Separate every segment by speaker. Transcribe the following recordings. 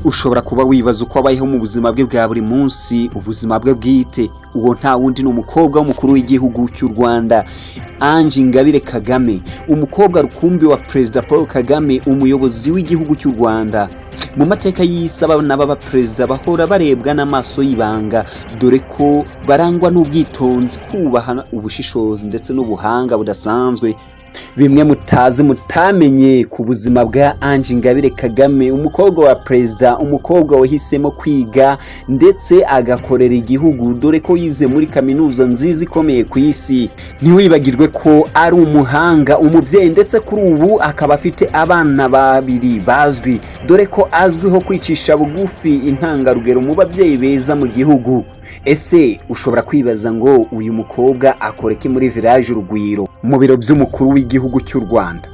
Speaker 1: Ushobora kuba wibaza uko abayeho mu buzima bwe bwa buri munsi, ubuzima bwe bwite. Uwo nta wundi, ni umukobwa w'umukuru w'igihugu cy'u Rwanda, Ange Ingabire Kagame, umukobwa rukumbi wa Perezida Paul Kagame, umuyobozi w'igihugu cy'u Rwanda. Mu mateka y'isi, abana b'abaperezida bahora barebwa n'amaso y'ibanga, dore ko barangwa n'ubwitonzi, kubaha, ubushishozi ndetse n'ubuhanga budasanzwe. Bimwe mutazi, mutamenye ku buzima bwa Ange Ingabire Kagame, umukobwa wa perezida, umukobwa wahisemo kwiga ndetse agakorera igihugu, dore ko yize muri kaminuza nziza ikomeye ku isi. Ntiwibagirwe ko ari umuhanga, umubyeyi, ndetse kuri ubu akaba afite abana babiri bazwi, dore ko azwiho kwicisha bugufi, intangarugero mu babyeyi beza mu gihugu. Ese ushobora kwibaza ngo uyu mukobwa akora iki muri Village Urugwiro, mu biro by'umukuru w'igihugu cy'u Rwanda?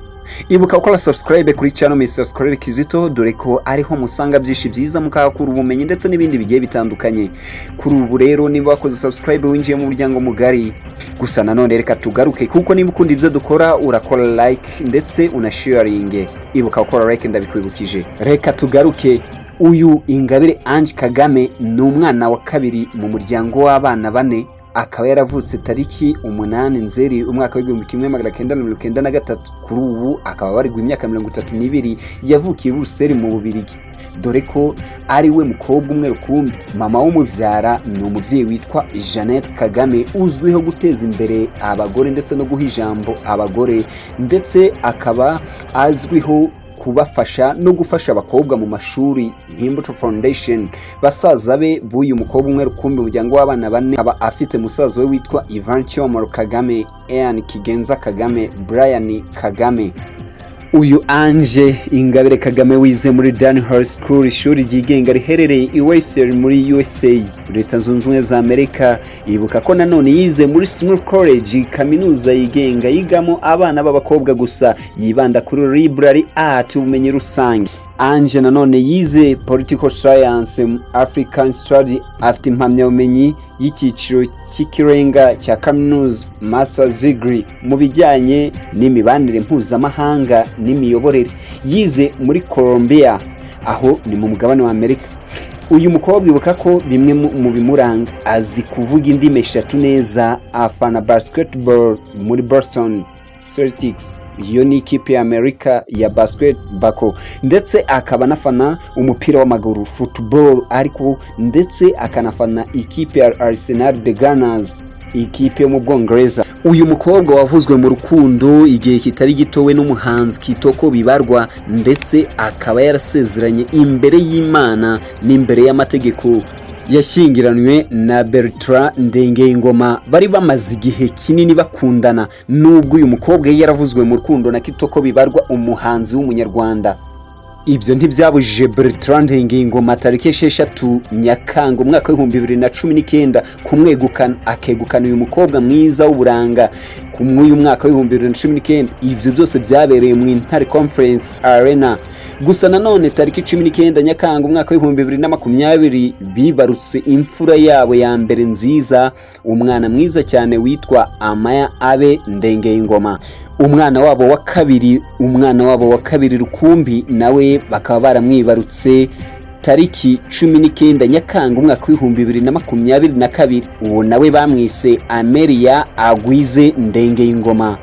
Speaker 1: Ibuka gukora subscribe kuri channel Mr Scorel Kizito, dore ko ariho musanga byinshi byiza, mukahakura ubumenyi ndetse n'ibindi bigiye bitandukanye. Kuri ubu rero, niba wakoze subscribe, winjiye mu muryango mugari. Gusa nanone reka tugaruke, kuko niba ukunda ibyo dukora urakora like ndetse unasharinge. Ibuka gukora like, ndabikwibukije. Reka tugaruke. Uyu Ingabire Ange Kagame ni umwana wa kabiri mu muryango w'abana bane, akaba yaravutse tariki 8 Nzeri umwaka w'1993. Kuri ubu akaba abarirwa imyaka 32. Yavukiye i Buruseli mu Bubirigi, dore ko ari we mukobwa umwe rukumbi. Mama w'umubyara ni umubyeyi witwa Jeannette Kagame, uzwiho guteza imbere abagore ndetse no guha ijambo abagore, ndetse akaba azwiho kubafasha no gufasha abakobwa mu mashuri nk'Imbuto Foundation. Basaza be b'uyu mukobwa umwe rukumbi mu muryango w'abana bane, aba afite musaza we witwa Ivan Cyomoro Kagame, Ian Kigenza Kagame, Brian Kagame. Uyu Ange Ingabire Kagame wize muri Dunhill School, ishuri ryigenga riherereye i Wesel muri USA, Leta Zunze Ubumwe za Amerika. Ibuka ko nanone yize muri Smith College, kaminuza yigenga yigamo abana b'abakobwa gusa, yibanda kuri liberal art, ubumenyi rusange. Ange nanone yize political science, African study, afite impamyabumenyi y'icyiciro cy'ikirenga cya kaminuza, master's degree, mu bijyanye n'imibanire mpuzamahanga n'imiyoborere. Yize muri Columbia, aho ni mu mugabane wa Amerika. Uyu mukobwa, ibuka ko bimwe mu bimuranga, azi kuvuga indimi eshatu neza, afana basketball muri Boston Celtics, iyo ni ikipe ya Amerika ya basketball, ndetse akaba anafana umupira w'amaguru, football, ariko ndetse akanafana ikipe ya Arsenal, the Gunners, ikipe yo mu Bwongereza. Uyu mukobwa wavuzwe mu rukundo igihe kitari gito we n'umuhanzi Kitoko Bibarwa, ndetse akaba yarasezeranye imbere y'Imana n'imbere y'amategeko, yashyingiranywe na Bertrand Ndengeyingoma bari bamaze igihe kinini bakundana. Nubwo uyu mukobwa yari yaravuzwe mu rukundo na Kitoko Bibarwa, umuhanzi w'umunyarwanda, ibyo ntibyabujije Bertrand Ndengeyingoma tariki 6 Nyakanga umwaka w'2019 kumwegukana, akegukana uyu mukobwa mwiza w'uburanga ku mw'uyu mwaka w'2019. Ibyo byose byabereye mu Intare Conference Arena. Gusa nanone tariki 19 Nyakanga umwaka w'2020 bibarutse imfura yabo ya mbere nziza, umwana mwiza cyane witwa Amaya Abe Ndengeyingoma. Umwana wabo wa kabiri rukumbi nawe bakaba baramwibarutse tariki 19 Nyakanga umwaka w'2022. Uwo nawe bamwise Amelia Agwize Ndengeyingoma.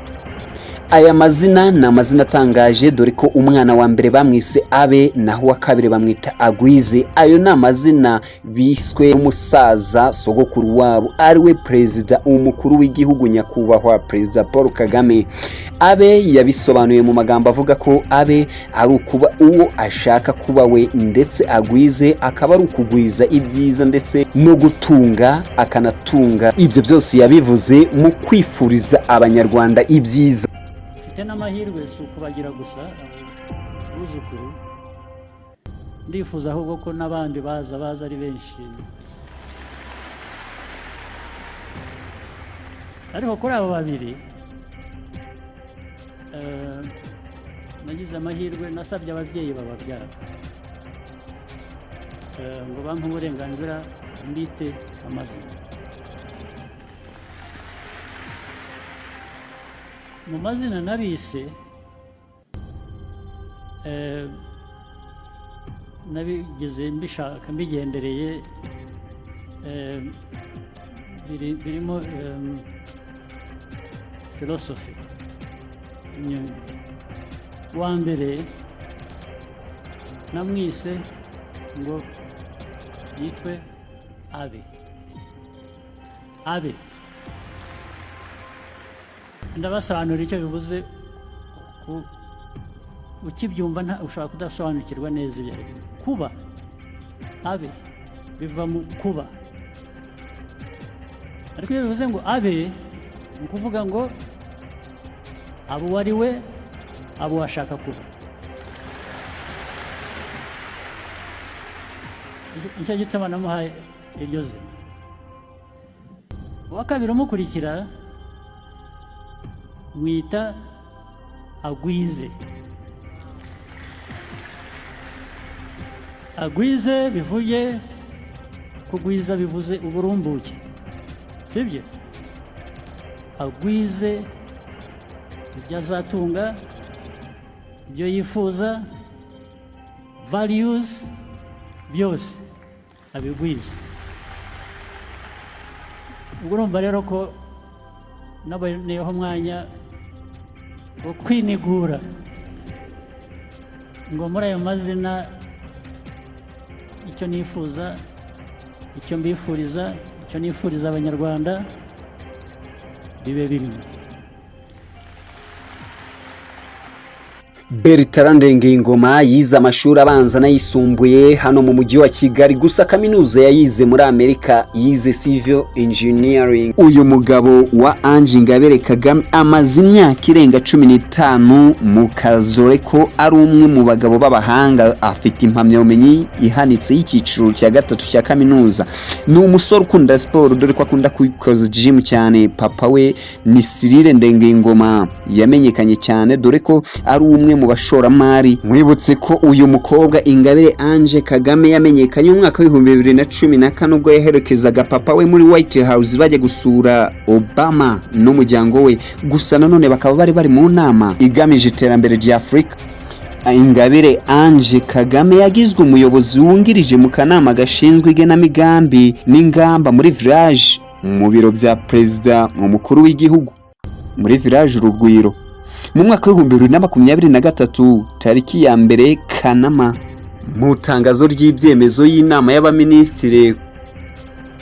Speaker 1: Aya mazina ni amazina atangaje, dore ko umwana wa mbere bamwise Abe, naho uwa kabiri bamwita Agwize. Ayo ni amazina biswe n'umusaza sogokuru wabo, ariwe perezida umukuru w'igihugu, nyakubahwa Perezida Paul Kagame. Abe yabisobanuye mu magambo avuga ko Abe ari ukuba uwo ashaka kuba we, ndetse Agwize akaba ari ukugwiza ibyiza ndetse no gutunga akanatunga. Ibyo byose yabivuze mu kwifuriza Abanyarwanda ibyiza.
Speaker 2: Mfite n'amahirwe, si ukubagira gusa abuzukuru, ndifuza ahubwo ko n'abandi baza, baza ari benshi. Ariko kuri abo babiri nagize amahirwe, nasabye ababyeyi bababyara ngo bampe uburenganzira mbite amazina. Mu mazina nabise, Nabigize mbishaka, mbigendereye, birimo philosophy. Uwa mbere namwise ngo yitwe Abe. Abe, ndabasobanurira icyo bivuze. Ukibyumva ushobora kudasobanukirwa neza ibyo ari byo. Kuba abe biva mu kuba, ariko iyo bivuze ngo abe, ni ukuvuga ngo abo uwo ari we, abo washaka kuba. Nicyo gituma namuhaye iryo zina. Uwa kabiri umukurikira mwita Agwize. Agwize bivuye kugwiza, bivuze uburumbuke, sibyo? Agwize ibyo azatunga, ibyo yifuza, values, byose abigwize. Ubwo urumva rero ko naboneyeho umwanya wo kwinigura ngo muri ayo mazina, icyo nifuza, icyo mbifuriza, icyo nifuriza Abanyarwanda bibe birimo.
Speaker 1: Bertrand Ndengeyingoma yize amashuri abanza n'ayisumbuye hano mu mujyi wa Kigali, gusa kaminuza yayize muri Amerika, yize civil engineering. Uyu mugabo wa Ange Ingabire Kagame amaze imyaka irenga 15 mu kazore ko ari umwe mu bagabo b'abahanga, afite impamyabumenyi ihanitse y'icyiciro cya gatatu cya kaminuza. Ni umusore ukunda siporo, dore ko akunda kwikoza gym cyane. Papa we ni Cyril Ndengeyingoma, yamenyekanye cyane dore ko ari umwe mu bashoramari. Mwibutse ko uyu mukobwa Ingabire Ange Kagame yamenyekanye mu mwaka wa 2014, ubwo yaherekezaga papa we muri White House bajya gusura Obama n'umuryango we. Gusa nanone bakaba bari bari mu nama igamije iterambere rya Afurika. Ingabire Ange Kagame yagizwe umuyobozi wungirije mu kanama gashinzwe igenamigambi n'ingamba muri Village, mu biro bya Perezida, umukuru w'igihugu, muri Village Urugwiro, mu mwaka wa 2023, tariki ya 1 Kanama. Mu itangazo ry'ibyemezo y'inama y'abaminisitiri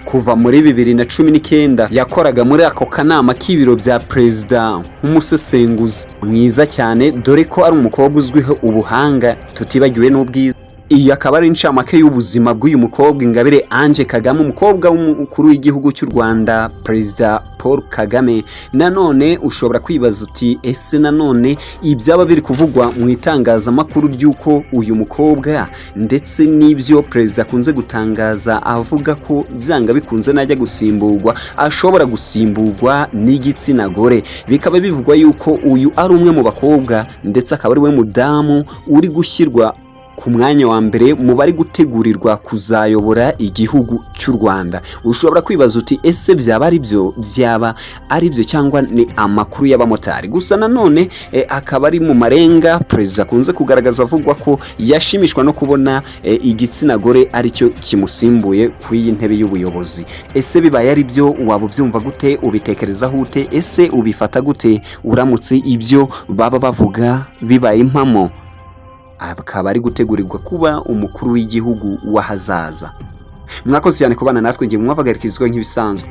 Speaker 1: kuva muri 2019, yakoraga muri ako kanama k'ibiro bya perezida nk'umusesenguzi mwiza cyane, dore ko ari umukobwa uzwiho ubuhanga, tutibagiwe n'ubwiza. Iyi akaba ari incamake y'ubuzima bw'uyu mukobwa Ingabire Ange Kagame, umukobwa w'umukuru w'igihugu cy'u Rwanda, Perezida Paul Kagame. Nanone ushobora kwibaza uti: "Ese nanone ibyaba biri kuvugwa mu itangazamakuru ry'uko uyu mukobwa, ndetse n'ibyo perezida akunze gutangaza avuga ko byanga bikunze najya gusimburwa ashobora gusimburwa n'igitsina gore, bikaba bivugwa yuko uyu ari umwe mu bakobwa, ndetse akaba ari we mudamu uri gushyirwa ku mwanya wa mbere mu bari gutegurirwa kuzayobora igihugu cy'u Rwanda?" Ushobora kwibaza uti: "Ese byaba ari byo, byaba ari byo cyangwa ni amakuru y'abamotari?" Gusa nanone akaba ari mu marenga perezida akunze kugaragaza avugwa ko yashimishwa no kubona igitsina gore aricyo kimusimbuye ku iyi ntebe y'ubuyobozi. Ese bibaye ari byo, waba ubyumva gute? Ubitekerezaho ute? Ese ubifata gute uramutse ibyo baba bavuga bibaye impamo, akaba ari gutegurirwa kuba umukuru w'igihugu w'ahazaza? Mwakoze cyane kubana natwe. Ngiye mwavagarizwa nk'ibisanzwe.